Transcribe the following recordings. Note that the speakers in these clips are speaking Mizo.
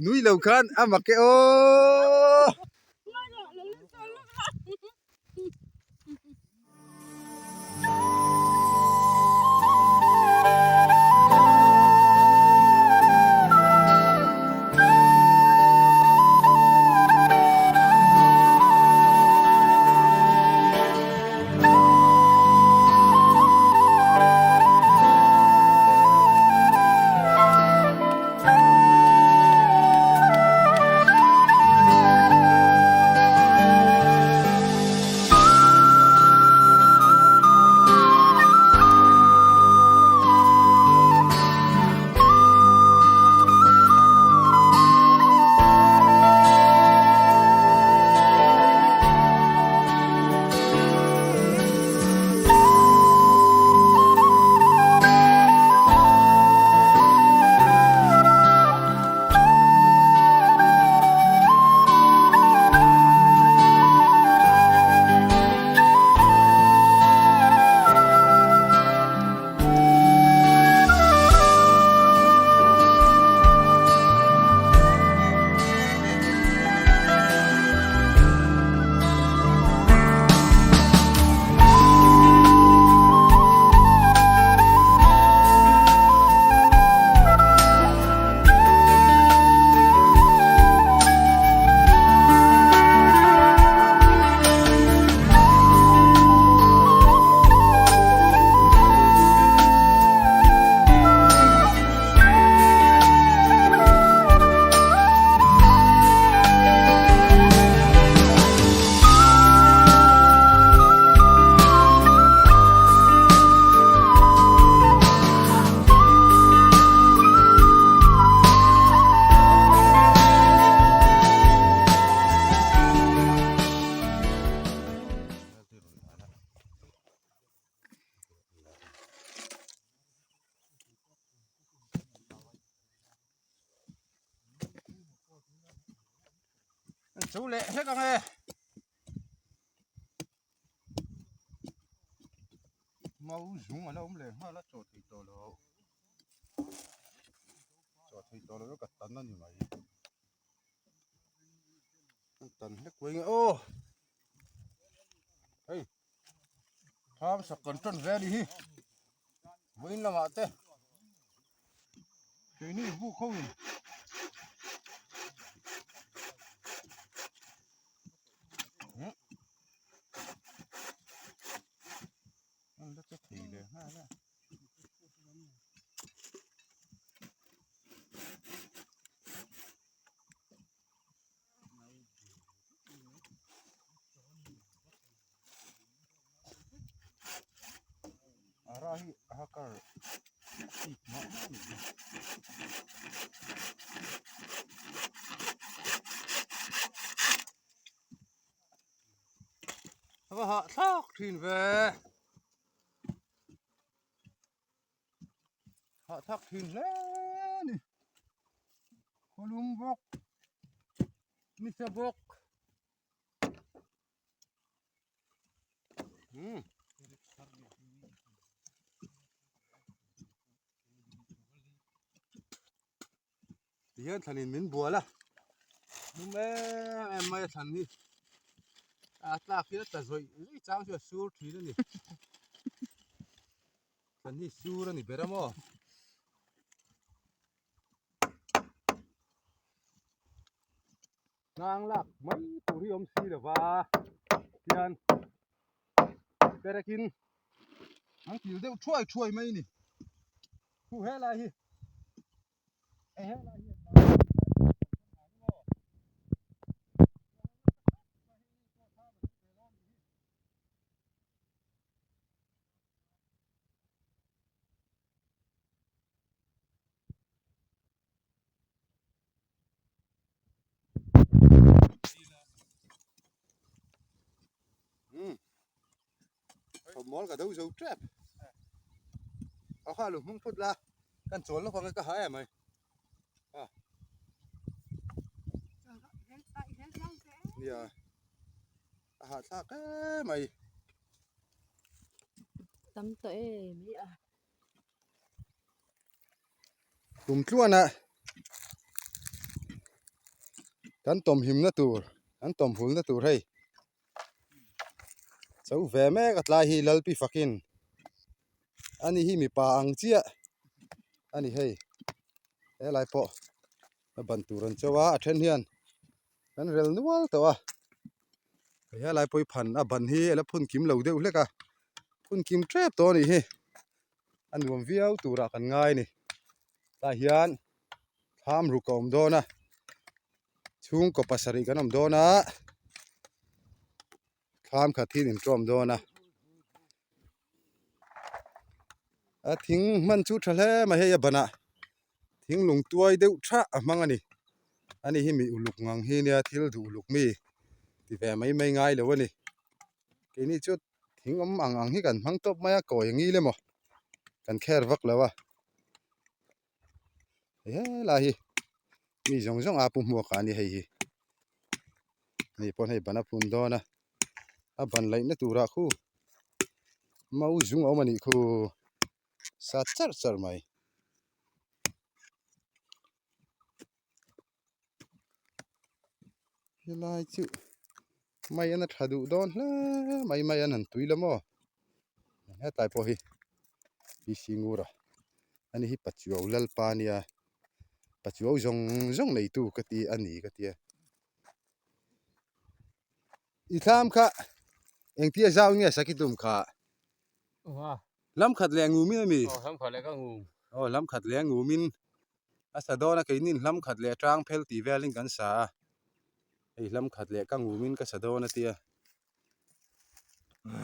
Nui lo khan a mak e aw. Chu leh hlek ang e. Mau zung a la awm leh nghal a chaw thei tawh lo. Chaw thei tawh lo ka tan a ni mai. An tan hlek pawh enge aw. Hei tham sak kan tan ve a ni hi. Vawiin lamah te keini buk ho in an la che thei leh nghal a. Ara hi a kar chik mah mah a ni. A va hahthlak thin ve. Hahthlak thin hle a ni. Khawlum bawk nisa bawk. Hmm. Tihian thlanin min bual a lum em em mai a thlan hi a tlak hi a tla zawih zawih chang chu a sur thin a ni thlan hi sur a ni ber a maw. Hnang lak mai tur hi awm si lova hian perekin an kil deuh thuai thuai mai a ni khu helai hi hei helai hi Thawmmawl ka do zo tep a kha lo hmang phawt la kan chawl lawk ang e ka ha em mai a nia a hahthlak em mai tam tawh em hi a. Kum tluan a. Kan tawmhimna tur, kan tawmhulna tur hei cho ve mek a tlai hi Lalpi fakin ani hi mipa ang chiah a ni hei helai pawh a ban tur an cho a a then hian an rel nual tawh a helai pawh hi phan a ban hi a la phun kim lo deuh hlek a phun kim tep tawh a nih hi a nuam viau turah kan ngai a ni tah hian. Thlam ruk a awm dawn a chhungkaw pasarih kan awm dawn a thlam khat hi an inṭawm dawn a a thing hman chu tha hle mai hei a banah thing lung tuai deuh thah a hmang a ni ani hi mi uluk ngang hi nia thil duh uluk mi ti ve mai mai ngai lo a ni keini chu thing awm ang ang hi kan hmang tawp mai a kawi a ngil emaw kan kher vak lo a. Helai hi mi zawng zawng a pu hmuak a ni hei hi ani pawn hei ban a phun dawn a a ban laihna turah khu mau zung a awm a nih khu sa charh charh mai. Helai chu mai an a tha duh dawn hle mai mai an han tui la maw hetlai pawh hi PC Ngura ani hi Pachuau Lalpa ania Pachuau zawng zawng neitu ka ti a ni ka tia i thlam kha engtia zau nge saki tum kha lam khat leh ngumin ami aw lam khat leh ngumin. A sa dawn a keinin hlam khat leh tang phel tih velin kan sa a hei hlam khat leh ka ngumin ka sa dawn a tia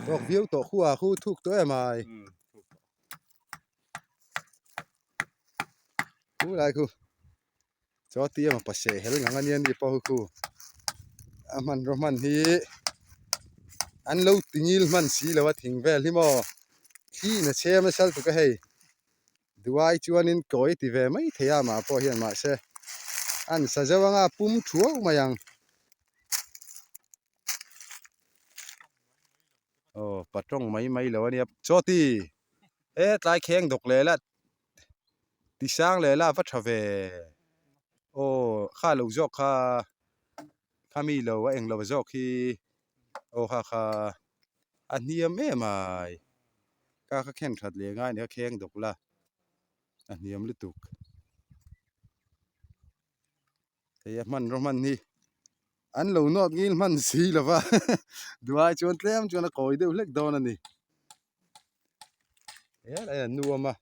tawk viau tawh khu a khu thuk tawh em ai khu lai khu chaw ti emaw paseh hel ngang ania ni pawh khu a hmanraw hman hi an lo ti ngil hman si lo a thing vel hi maw thli in a chhem nasa lutuk a hei. Duai chuanin kawi ti ve mai thei a mah pawh hian mahse an sa zeuh anga pum thuau mai ang. Aw patawng mai mai lo ania chaw ti he tlai kheng dawk leh la ti sang leh la va tha ve aw kha lo zawk kha kha mi lo a englo zawk hi aw kha kha a hniam em ai. Ka kha khen that leh ngai a ni a kheng dawk la a hniam lutuk hei a hmanraw hman hi an lo nawt ngil hman si lo va duhai chuan tlem chuan a kawi deuh hlek dawn a ni helai an nu awm a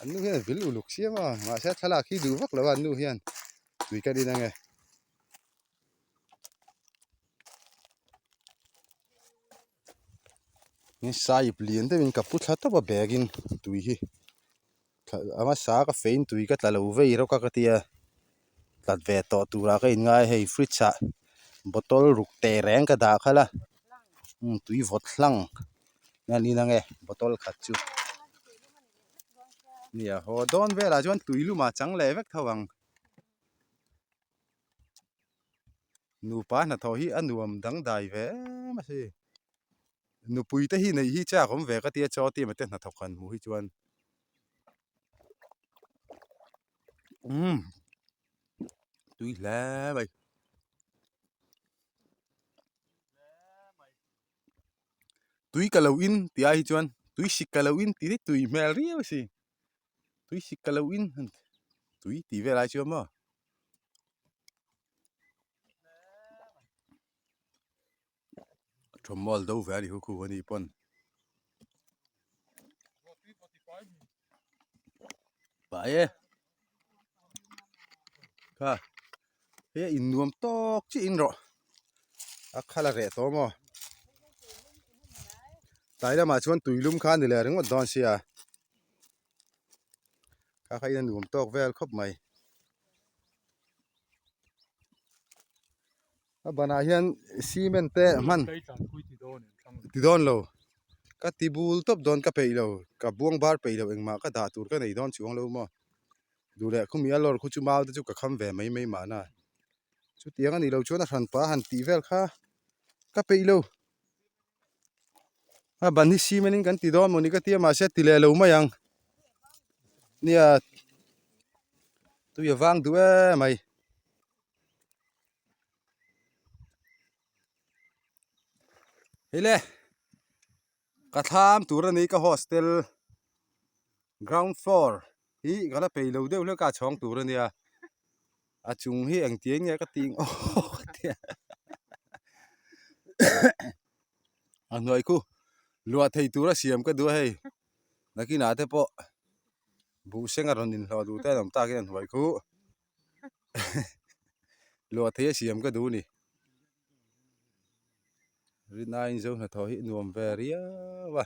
an nu hian a vil uluk siam a mahse thlalak hi duh vak lo a an nu hian tui ka din ange. Sahip lian deuhin ka pu thla tawp a bag in tui hi a hmasa ka fein tui ka tla lo vei rawk a ka tia tlat ve tawh turah ka inngai hei fridge ah bottle ruk teh reng ka dah khalh a tui vawt hlang a ni nange bottle khat chu nia haw dawn velah chuan tui lumah chang leh vek tho ang. Nupa hnathawh hi a nuam dangdai ve em a si. Nupui te hi neih hi chak awm ve ka tia chaw team te hnathawk han hmuh hi chuan umm tui hle mai. Tui ka lo in tih ai hi chuan tui sik ka lo in tih hi tui hmel riau a si. Tui sik ka lo in tui tih vel ai chuan maw. Thawmhnaw do ve a ni khu a nih pawn. Pah e. Kha hei a innuam tawk chiah in rawh a khal a reh tawh maw. Tlai lamah chuan tui lum kha a ni leh ringawt dawn sia. Kha kha in a nuam tawk vel khawp mai. A banah hian cement te hman ti dawn lo ka ti bul tawp dawn ka peih lo ka buang bar peih lo engmah ka dah tur ka nei dawn chuang lo maw duh leh khumi a lawr khu chu mau te chu ka kham ve mai mai mahna chutiang a nih loh chuan a hranpa han tih vel kha ka peih lo a ban hi cement in kan ti dawn mawni ka tia mahse ti leh lo mai ang nia tui a vang duh em mai. Hei le ka thlam tur a ni ka hostel ground floor hi ka la peih lo deuh hlek a chhawng tur a nia a chung hi engtiang nge ka tih ang aw ka ti a a hnuai khu luah thei tur a siam ka duh a hei nakinah te pawh buh seng a rawn inhlawh duh te an awm tak in a hnuai khu luah thei a siam ka duh a ni. Rinaiin zo hnathawh hi nuam ve riau a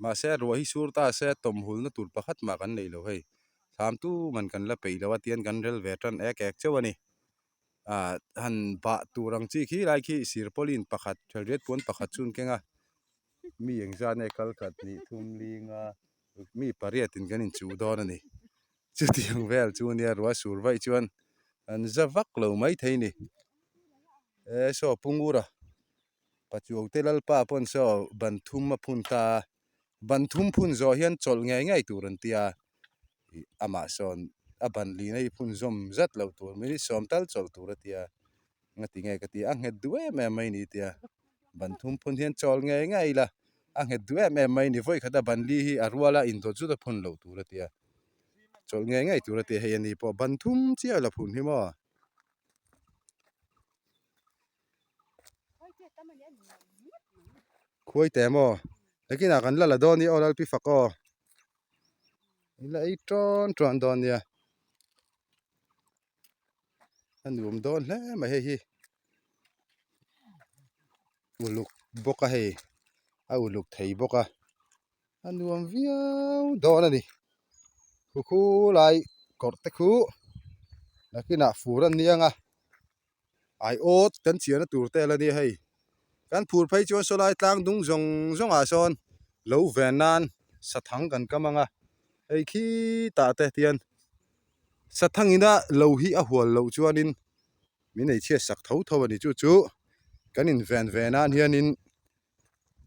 mahse ruah hi sur ta se tawmhulna tur pakhat mah kan neih lo hei thlam tu man kan la peih lo a tian kan rel ve tan ek ek chauh a ni ah han bah tur ang chi khi lai khi sirpawlin pakhat thelriat puan pakhat chu an keng a mi engzat nge kal khat hnih thum linga mi pariat in kan inchuh dawn a ni. Chutiang vel chu nia ruah sur vaih chuan an za vak lo mai thei ni. E saw Pu Ngura Pachuau te Lalpa pawn saw ban thum a phun ta a, ban thum phun zawh hian chawlh ngei ngei tur an ti a, ih amah sawn a ban lin a i phun zawm zat loh tur minute sawm tal chawlh tur a ti a, ngati nge ka ti a nghet duh em em mai ni tia ban thum phun hian chawl ngei ngei ila a nghet duh em em mai ni vawi khat a ban li hi a rual a indawt zut a phun loh tur a tia chawlh ngei ngei tur a tia hei a ni pawh ban thum chiah la phun hi maw. Khuai teh maw nakinah kan la la dawn nia aw Lalpi fak aw ila ei tawn tawn dawn nia. A nuam dawn hle mai hei hi uluk bawk a hei a uluk thei bawk a a nuam viau dawn a ni khu khu lai kawrh te khu nakinah fur an ni ang a aiawt kan chiahna tur te ala nia hei kan phur phei chuan saw lai tlang dung zawng zawng ah sawn lo ven nan sathang kan kam ang a hei khitah te tian Sathangina lo hi a hual loh chuanin min ei chhiat sak tho tho a ni. Chu chu kan inven ve nan hianin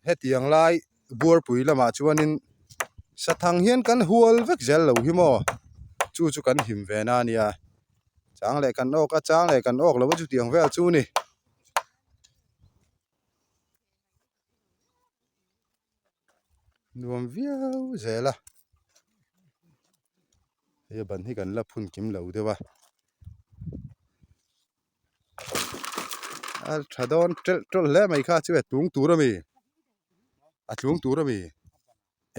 hetiang lai buarpui lamah chuanin sathang hian kan hual vek zel lo hi maw chu chu kan him ve na a nia. Chang leh kan awk a, chang leh kan awk lo a chutiang vel chu ni. Nuam viau zel a hei a ban hi kan la phun kim lo deuh a a tha dawn telh tawlh hle mai kha chu a tlung tur ami a tlung tur ami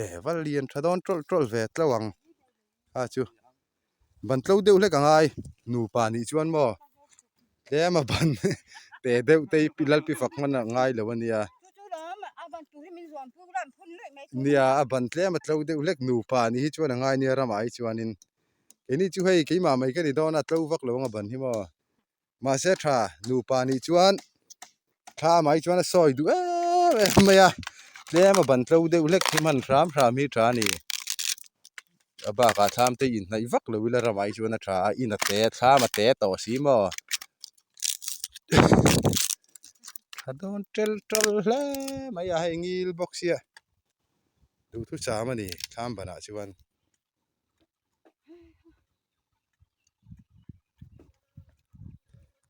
e va lian tha dawn tawlh tawlh ve tlo ang kha chu. Ban tlo deuh hlek angai nupa nih chuan maw tlem a ban te deuh te hi lalpi fak hman a ngai lo ania nia a ban tlem a tlo deuh hlek nupa nih hi chuan a ngai nia ramah hi chuanin keini chu hei keimah mai ka ni dawn a tlo vak lo ang a ban hi maw. Mahse tha nupa nih chuan thla mai chuan a sawi duh em em mai a tlem a ban tlo deuh hlek hi hman hram hram hi tha a ni a bakah thlam te inhnaih vak lo ila ramah hi chuan a tha a in a te thlam a te tawh si maw tha dawn tel tawl hle mai a hei ngil bawk sia duhthusam a ni thlam banah chuan.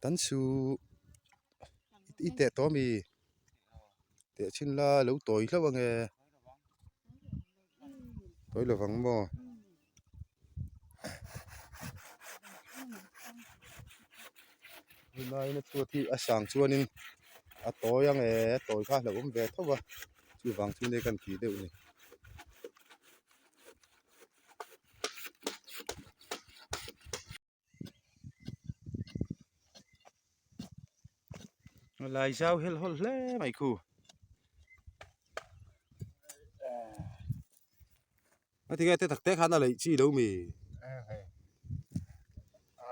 Tan su i teh tawh ami teh chhin la lo tawi hlauh ange tawi lovang maw helai na chhuat hi a sang chuanin a tawi ange a tawi kha a hlauhawm ve tho a chuvang chu nia kan tih deuh ni. Lai zau hel hawl hle mai khu a tinge te tak te khan a leih chi lo mi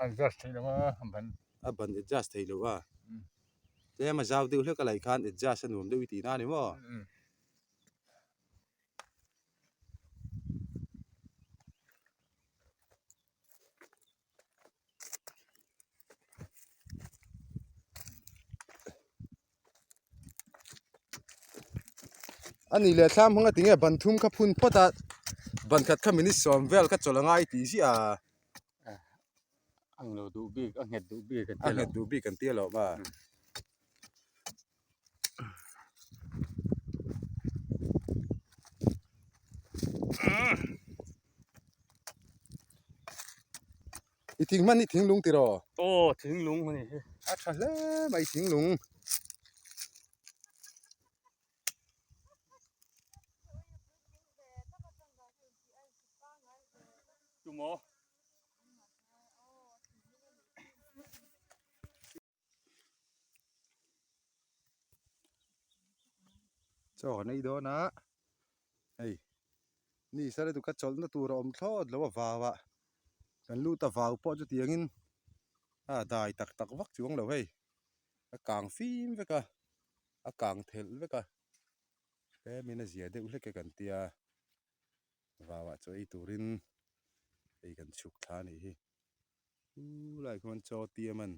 adjust thei lo a ban a ban adjust thei lo a tlem a zau deuh hlek a laih khan adjust a nuam deuh i tih na a ni maw. A nih leh thlam hmanga tinge ban thum kha phun phawt a ban khat kha minute sawm vel kha chawlh a ngai tih ziah a. Ang lo duh bik a nghet duh bik an tia lo. A nghet duh bik an tia lo ma. thing hman hi thinglung tiraw? Aw thinglung a ni hi. A tha hle mai thinglung. Tumaw? Chaw kan ei dawn a hei ni sar etu ka chawlhna tur a awm thlawt lo a vau ah kan lut a vau pawh chutiangin a dai tak tak vak chuang lo hei a kang fim vek a a kang thelh vek a tlemin a zia deuh hlek e kan tia vau ah chaw ei turin hei kan chhuk thla a nih hi. Chu lai khuan chaw tiam an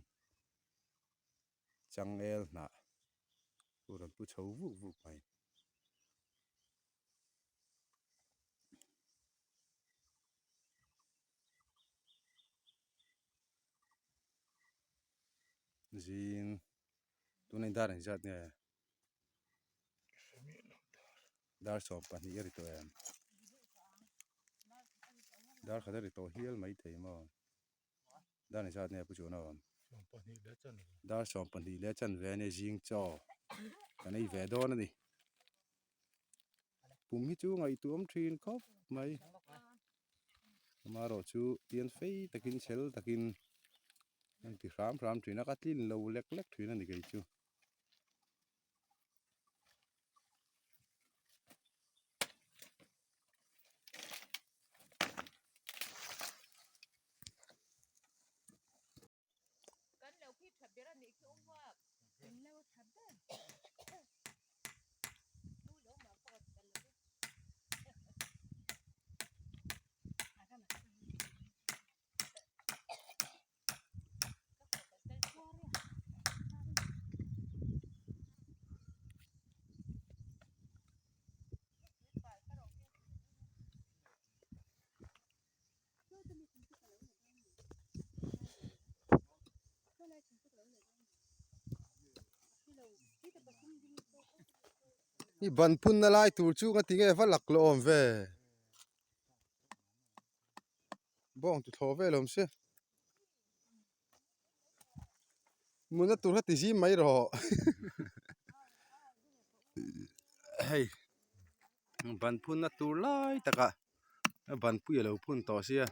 changel hnah chu rawn pu chho vuk vuk mai. Zing tuna in dar engzat nge dar 12 a ri tawh em dar khat a ri tawh hial mai thei maw dar engzat nge pu chuan a awm dar 12 leh chanve a nia zing chaw kan ei ve dawn a ni pum hi chu ngaihtuah awm thin khawp mai amaherawh chu tian fei takin chhel takin an ti hram hram thin a ka tlin lo lek lek thin a ni kei chu. I ban phunna lai tur chu nga tinge va lak lawm ve. Bawng ti thlawh vel awm se. Muna tur kha ti zim mai rawh. Hei ban phunna tur lai takah ban pui a lo phun tawh sia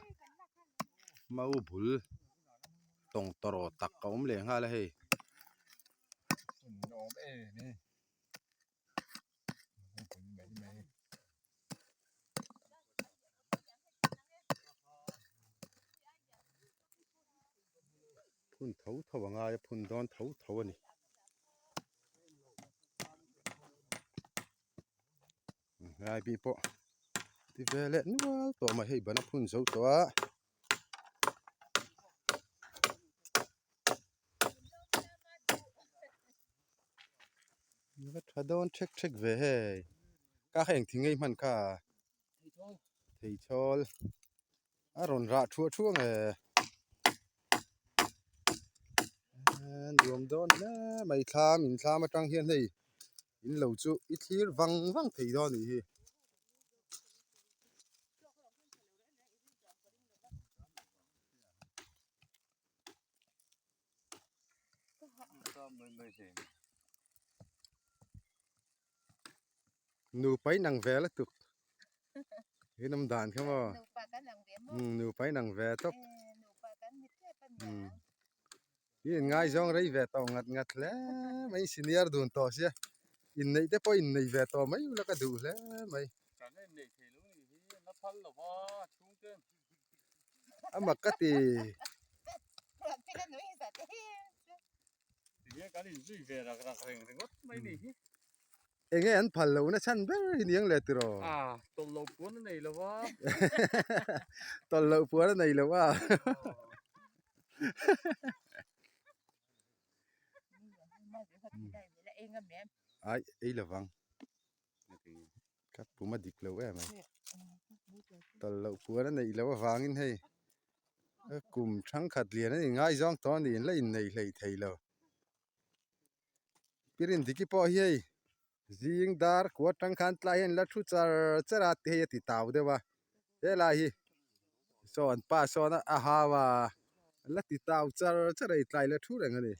mau bul tawng tawraw tak a awm leh nghal a hei. Phun tho tho a ngai a phun dawn tho tho a ni. Ngai bik pawh ti ve leh nual tawh mai hei ban a phun zo tawh a. Va tha dawn thek thek ve hei ka kha engthing ngei hman kha theichhawl a rawn rah thuah thuah nge nuam dawn hle mai thlam in thlam atang hian hei in lo chu i thlir vang vang thei dawn a nih hi. Nupa in ang ve lutuk in awm dan kha maw nupa in ang ve tawp i in ngaizawng rei ve tawh ngat ngat hle mai senior dun tawh sia inneih te pawh innei ve tawh mai ula ka duh hle mai. A mak ka ti. Enge an phal lo na chhan ber hi niang le tiraw? A, tawlh loh puan a nei lo a. Tawlh loh puan a nei lo a. Ai, ei lovang. Ka pum a dik lo em ai. Tawlh loh puan a neih loh avangin hei kum thangkhat lian a ni ngaizawng tawh a ni la innei hlei thei lo. Pirin diki pawh hi hei zing dar kua atang khan tlai hian la thu char char a ti hei a ti tau deuh a helai hi saw an pa sawn a hau a. La ti tau char char a i tlai la thu reng a ni.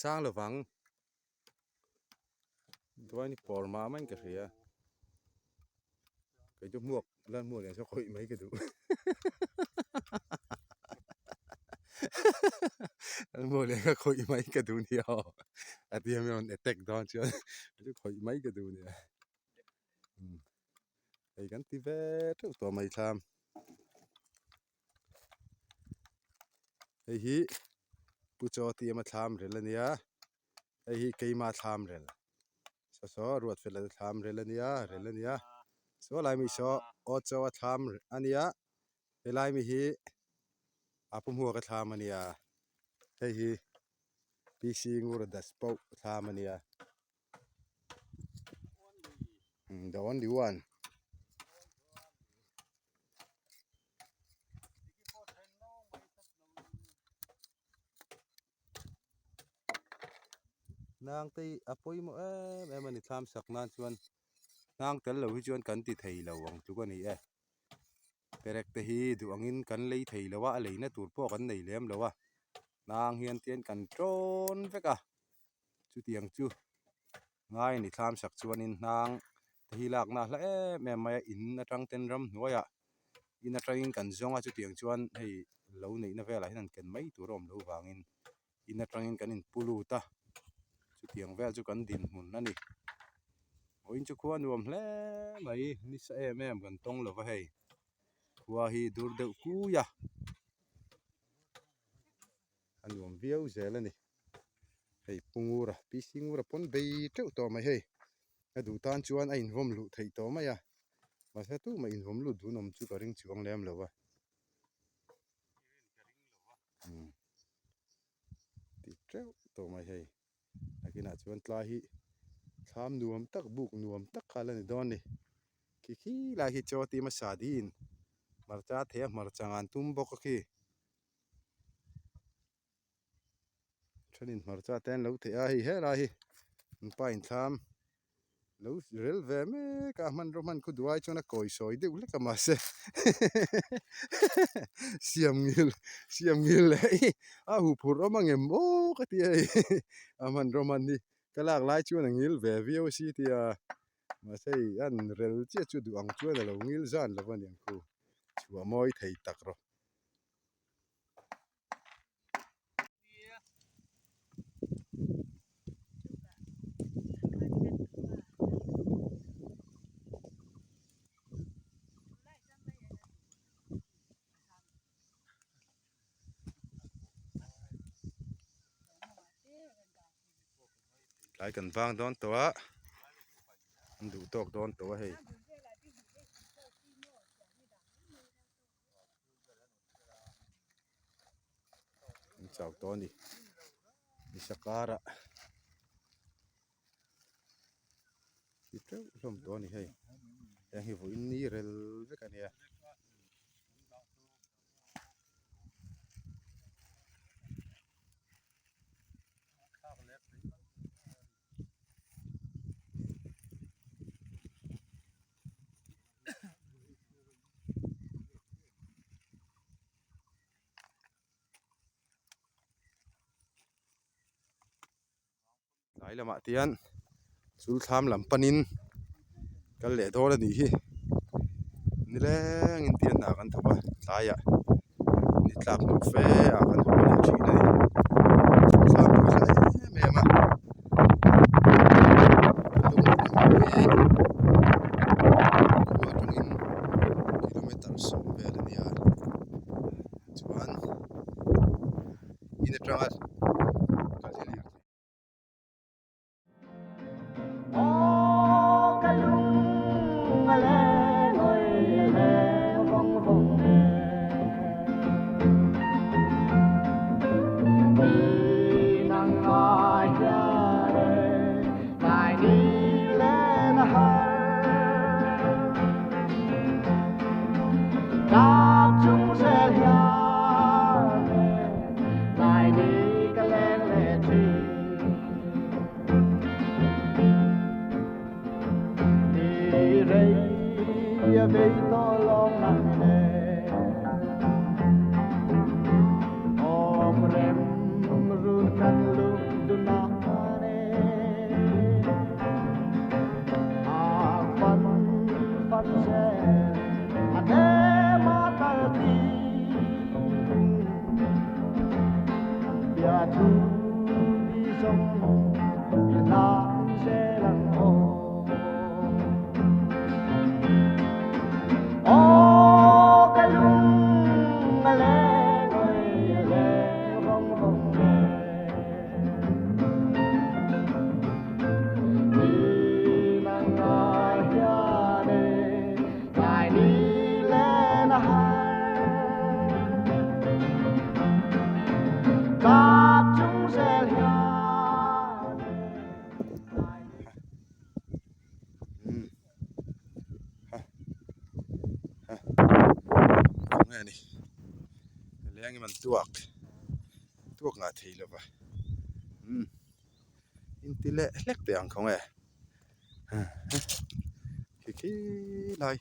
Sang lovang Duaini pawr mah maiin ka hria kei chu hmuak lan hmuak lian saw khawih mai ka duh lan hmuak lian kha khawih mai ka duh nia aw a ti hian rawn attack dawn chuan kei chu khawih mai ka duh nia hei kan ti ve teuh tawh mai thlam. Hei hi Pu Chaw tih ema thlam rel a nia hei hi keima thlam rel saw saw Ruatfela te thlam rel a nia rel a nia saw lai mi saw Aw Chaw a thlam a nia helai mi hi a Pu Hmuaka thlam a nia hei hi PC Ngura Das pawh thlam a nia the only one. Nang te hi a pawimawh em em a ni thlam sak nan chuan hnang tel lo hi chuan kan ti thei lo ang tluk a ni e perek te hi duh angin kan lei thei lo a a leina tur pawh kan nei lem lo a hnang hian tian kan tawn vek a chutiang chu ngai a ni thlam sak chuanin hnang te hi lakna a hla em em mai a in atang ten ramhnuaiah in atangin kan zawng a chutiang chuan hei lo neihna velah hian an ken mai tur a awm loh vangin in atangin kan inpu lut a chutiang vel chu kan dinhmun a ni vawiin chu khua nuam hle mai nisa em em kan tawng lo va hei khua hi dur deuh kui a a nuam viau zel a ni hei Pu Ngura PC Ngura pawn bei teuh tawh mai hei a duh tan chuan a invawm luh theih tawh mai a mahse tumah invawm lut dun awm chu ka ring chuang lem lo a umm ti teuh tawh mai hei nakinah chuan tlai hi thlam nuam tak buk nuam tak kha la ni dawn a ni khi khi lai khi chaw tih hmasa diin hmarcha thei a hmarcha ngan tum bawk a khi. Thenin hmarcha te an lo theh a hei helai hi an pa inthlam lo rel ve mek a hmanraw hman khu duai chuan a kawi sawi deuh hlek a mahse siam ngil siam ngil leh hi a huphurh awm ang em aw ka ti a hei a hmanraw hman hi ka lak lai chuan a ngil ve viau a si tia mahse hei a han rel chiah chu duh ang chuan a lo ngil zan lo a niang khu chhuah mawi thei tak rawh. Tlai kan vang dawn tawh a an duh tawk dawn tawh a hei. An chau tawh a ni nisa karah thi teuh hlawm tawh a ni hei heng hi vawiin ni rel vek a nia. Tlai lamah te hian chul thlam lam panin kal leh dawn a nih hi nilengin tian hna kan thawk a tlaiah ni tlak hnu fe ah kan haw leh thin a ni chul thlam pawh a hla em em a. Khua atangin kilometer sawm vel a nia chuan in atanga kal hi lirthei. Nge ni leng in an tuak tuak ngah thei lo va umm inti leh hlek teh ang khaw nge khi khi lai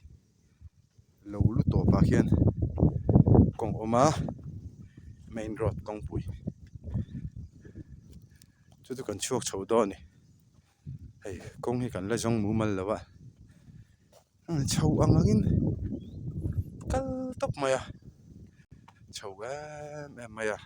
lo lu tawpah khian kawng awm a main road kawngpui chu chu kan chhuak chho dawn a ni hei kawng hi kan la zawng mumal lo a chho ang angin kal tawp mai a chho em em mai a.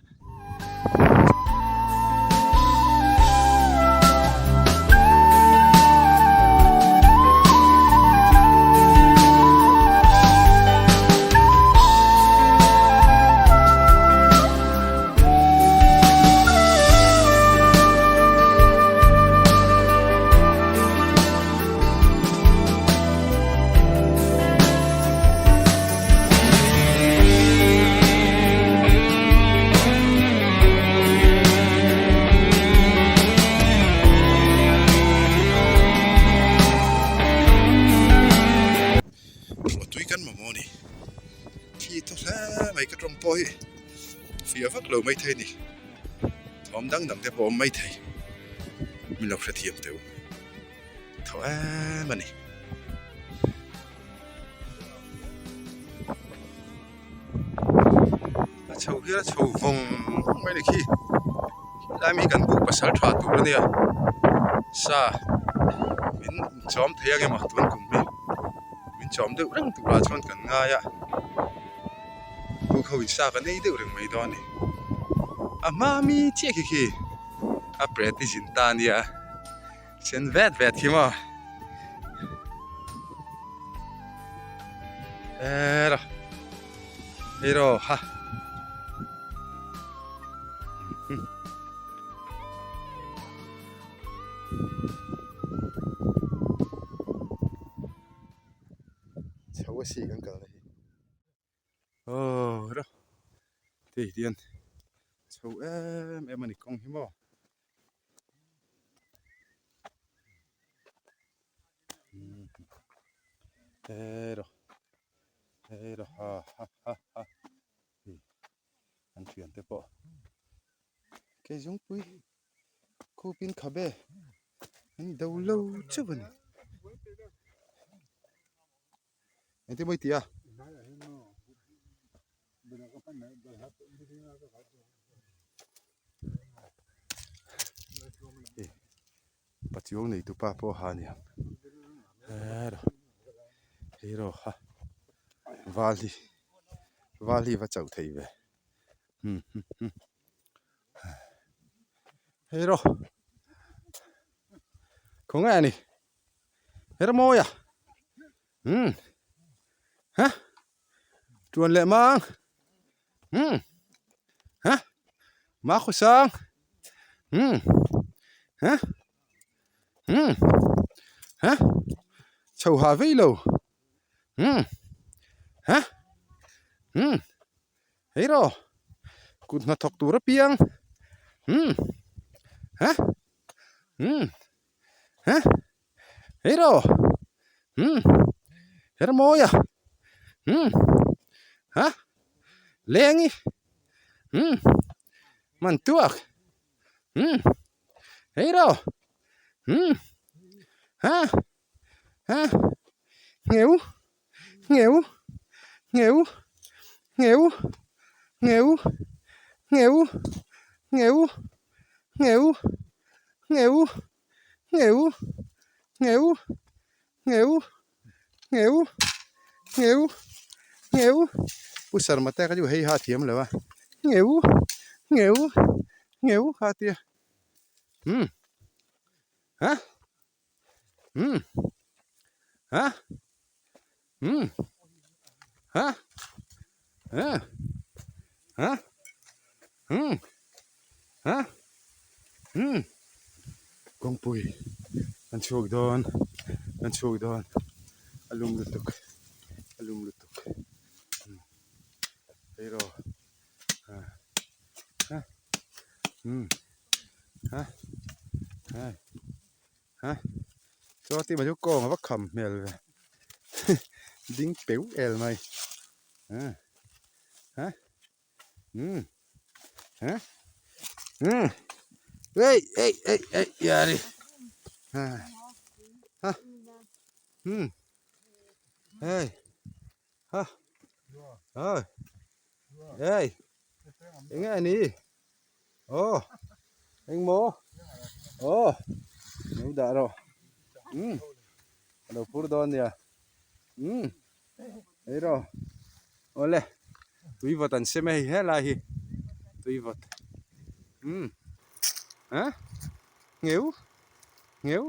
Ruahtui kan mamawh a ni. Thli thaw hle mai ka tawng pawh hi fiah vak lo maithei a ni. Thawm dang dang te pawh a awm maithei. Min lo hrethiam teh u. Thaw em a ni. A chho hian a chho vawng vawng mai a ni khi. Khilai mi kan buk pasal tha tur a nia. Sa min chawm thei ang emaw tun kum hi. Min chawm deuh reng turah chuan kan ngai a. Buk ho in sa kan ei deuh reng mai dawn a ni. A hma mi chiah khi khi a preti zin ta a nia. Sen vet vet khi maw. Hero. Hero ha. Chho a si kan kalna hi. Aw ro hei hian chho em em a ni kawng hi maw. Hero hero ha ha ha ha hei an thian te pawh keizungpui khupin khabe an do lo chauh a ni. Engtin maw i ti a? Pachuang neitu pa pawh a ha aniang hero hero kha val hi val hi va chauh thei ve hero khawnge a ni. Her mawi a umm ha tuan leh mang umm ha ma khaw sang umm ha umm ha chho ha vei lo umm ha umm hei rawh kut hnathawk tur apiang umm ha umm. Heh hei rawh umm her mawi a umm ha lengi umm man tuak umm hei rawh umm ha ha ngheu ngheu. Ngheu ngheu ngheu ngheu ngheu ngheu ngheu ngheu ngheu ngheu ngheu ngheu ngheu Pu Sarma te kha chu hei ha thiam lo a ngheu ngheu ngheu kha tia umm ha umm ha umm ha ha ha umm ha umm kawngpui an chhuak dawn an chhuak dawn a lum lutuk a lum lutuk hei rawh ha umm ha ha ha chuan ti mai chu kawng a va kham hmel ve ding peu el mai ha umm ha umm ei ei ei ei yari ha ha umm hei ha oi ei eng nge ni aw eng maw aw lo dah rawh umm a lo phur dawn nia umm ei rawh awle tui vawt an sem a hei helai hi tui vawt umm ha ngheu ngheu.